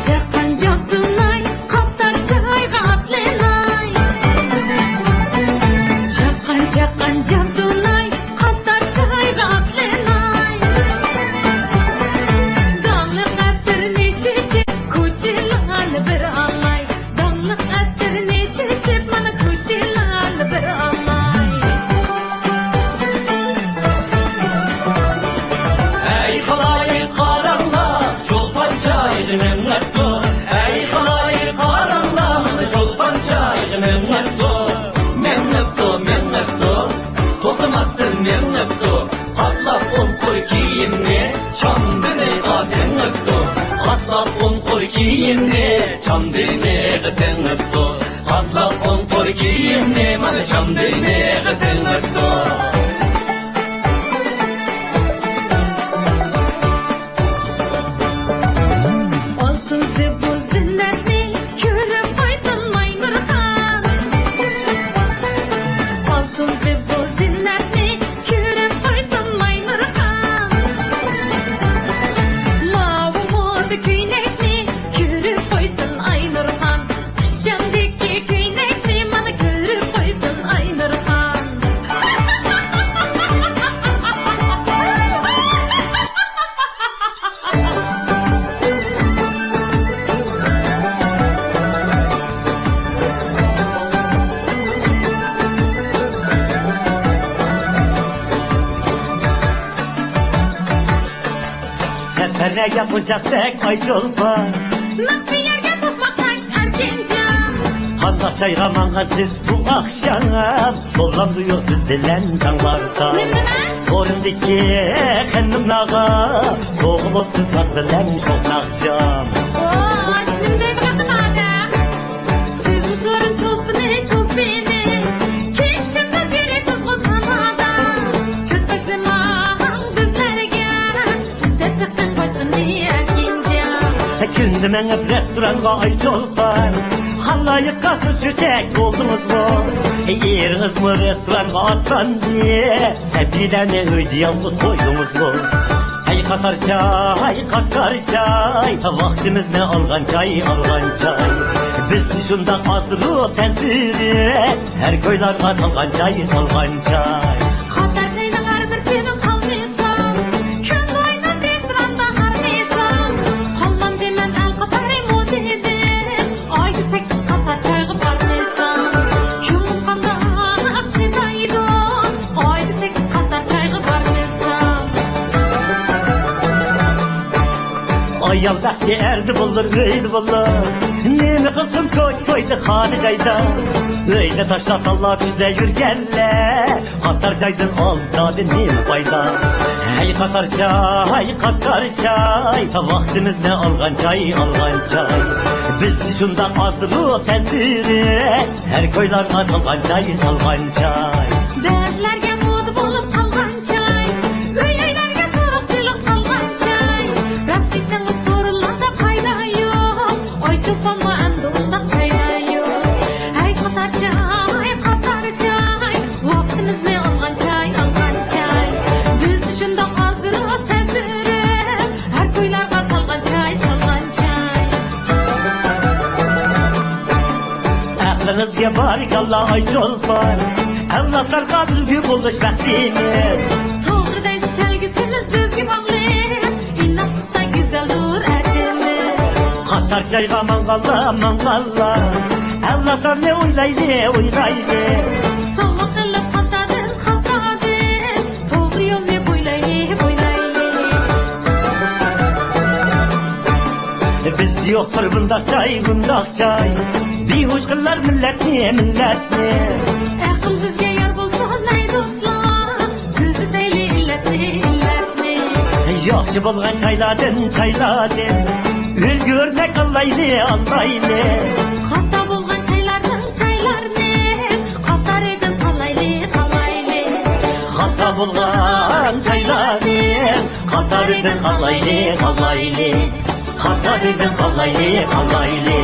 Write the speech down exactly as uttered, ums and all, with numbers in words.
چاققان جابدۇناي، قاتار چايغا ئاتلىناي. چاققان، چاققان جابدۇناي، قاتار چايغا ئاتلىناي. داڭلىق ئەتىرنى چېچىپ، كوچىلارنى بىر ئالاي. داڭلىق ئەتىرنى چېچىپ، مانا كوچىلارنى بىر ئالاي. ئەي خالايىق، قاراڭلار، چولپان چايغا مېڭىپتۇ. ئەي خالايىق، قاراڭلار، مانا چولپان چايغا مېڭىپتۇ. مېڭىپتۇ، مېڭىپتۇ، توختىماستىن مېڭىپتۇ. قاتلاپ ئون قۇر كىيىمنى، چامدىنىغا تېڭىپتۇ. قاتلاپ ئون قۇر كىيىمنى، چامدىنىغا تېڭىپتۇ. قاتلاپ ئون قۇر كىيىمنى، مانا چامدىنىغا تېڭىپتۇ. ئالسۇن زىبۇ زىننەتنى كۆرۈپ قويسۇن مايمۇرخان. ئالسۇن زىبۇ زىننەتنى كۆرۈپ قويسۇن مايمۇرخان. ماۋۇ مودا كۆينەكنى كۆرۈپ قويسۇن ئاينۇرخان. ئىچىمدىكى كۆينەكنى مانا كۆرۈپ قويسۇن ئاينۇرخان. سەپەرلەرگە قونچاقتەك ئايچولپان، مەخپىي يەرگە توقماقتەك ئەركىنجان. قانداق جايغا ماڭغانسىز بۇ ئاخشام؟ بولامدۇ يوق سىز بىلەن تاڭ بارسا؟ نېمە، نېمە؟ سورۇندىكى خېنىملارغا سوغۇلۇپ سىز ناز بىلەن شوق ناخشام. ۋاي، نېمە دەيدىغان ئادەم؟ سىزمۇ سورۇن چولپىنى، چولپىنى. كېچە كۈندۈز يۈرىسىزغۇ تامادا. كۆز تاشلىماڭ بىزلەرگە. دەپ چىقتىڭ قوشنىنى ئەركىنجان. كۈندە مېڭىپ رېستورانغا ئايچولپان، خالايىققا سۇ چۆچەك بولدىڭىزمۇ؟ ئېرىڭىزمۇ رېستورانغا ئاتلاندى، سەبىيلەرنى ئۆيدە يالغۇز قويدىڭىزمۇ؟ ھەي قاتارچاي، قاتارچاي، ۋاقتىمىزنى ئالغان چاي، ئالغان چاي. بىز شۇنداق ئازدۇرۇپ تەنتىرەپ، ھەر كويلارغا سالغان چاي، سالغان چاي. قاتار چاينىڭ ھەر بىر كۈنى قالمىسام، كۈندە ئويناپ رېستوراندا ھارمىسام، قالمامدىمەن ئەل قاتارى مۇدىرىدىن، ئايدا سەككىز قاتار چايغا بارمىسام. كۆڭلۈم قانداق چىدايدۇ، ئايدا سەككىز قاتار چايغا بارمىسام. ئايال بەختى ئەردە بولۇر، ئۆيدە بولۇر. نېمە قىلسۇن كوچا كويدا، خانا جايدا؟ ئۆينى تاشلاپ تاللا بىزدە يۈرگەنلەر، قاتار جايدىن ئالدىدا نېمە پايدا؟ ھەي قاتارچاي، قاتارچاي، ۋاقتىمىزنى ئالغان چاي، ئالغان چاي. بىز شۇنداق ئازدۇرۇپ تەنتىرەپ، ھەر كويلارغا سالغان چاي، سالغان چاي. بەزىلەرگە مودا بولۇپ قالغان چاي، ئۆي-ئۆيلەرگە سورۇقچىلىق قالغان چاي. راست دېسىڭىز سورۇنلاردا پايدا يوق، ئايچولپانمۇ ئەمدى ئۇنداق چايلار يوق. ھەي قاتار چاي، قاتار چاي، ۋاقتىمىزنى ئالغان چاي، ئالغان چاي. بىز شۇنداق ئازدۇرۇپ تەنتىرەپ، ھەر كويلارغا سالغان چاي، سالغان چاي. ئەقلىڭىزگە بارىكاللا ئايچولپان، ئەۋلادلارغا ئۈلگە بولۇش بەختىمىز. توغرا دەيدۇ كەلگۈسىمىز بىزگە باغلىق، ئىناقلىقتا گۈزەلدۇر ئەتىمىز. قاتار جايغا ماڭغانلا، ماڭغانلا، ئەۋلادلارنى ئويلايلى، ئويلايلى. سوۋغا قىلىپ خاتادىن، خاتادىن، توغرا يولنى بويلايلى، بويلايلى. بىزدە يوقتۇر بۇنداق جاي، بۇنداق جاي. بىھوش قىلار مىللەتنى، مىللەتنى. ئەقىل بىزگە يار بولسۇن ئەي دوستلار، تۈزىتەيلى ئىللەتنى، ئىللەتنى. ياخشى بولغان جايلاردىن، جايلاردىن ئۈلگە ئۆرنەك ئالايلى، ئالايلى. خاتا بولغان جايلاردىن، جايلارنى قاتارىدىن قالايلى، قالايلى. خاتا بولغان جايلاردىن قاتارىدىن قالايلى، قالايلى. قاتارىدىن قالايلى، قالايلى.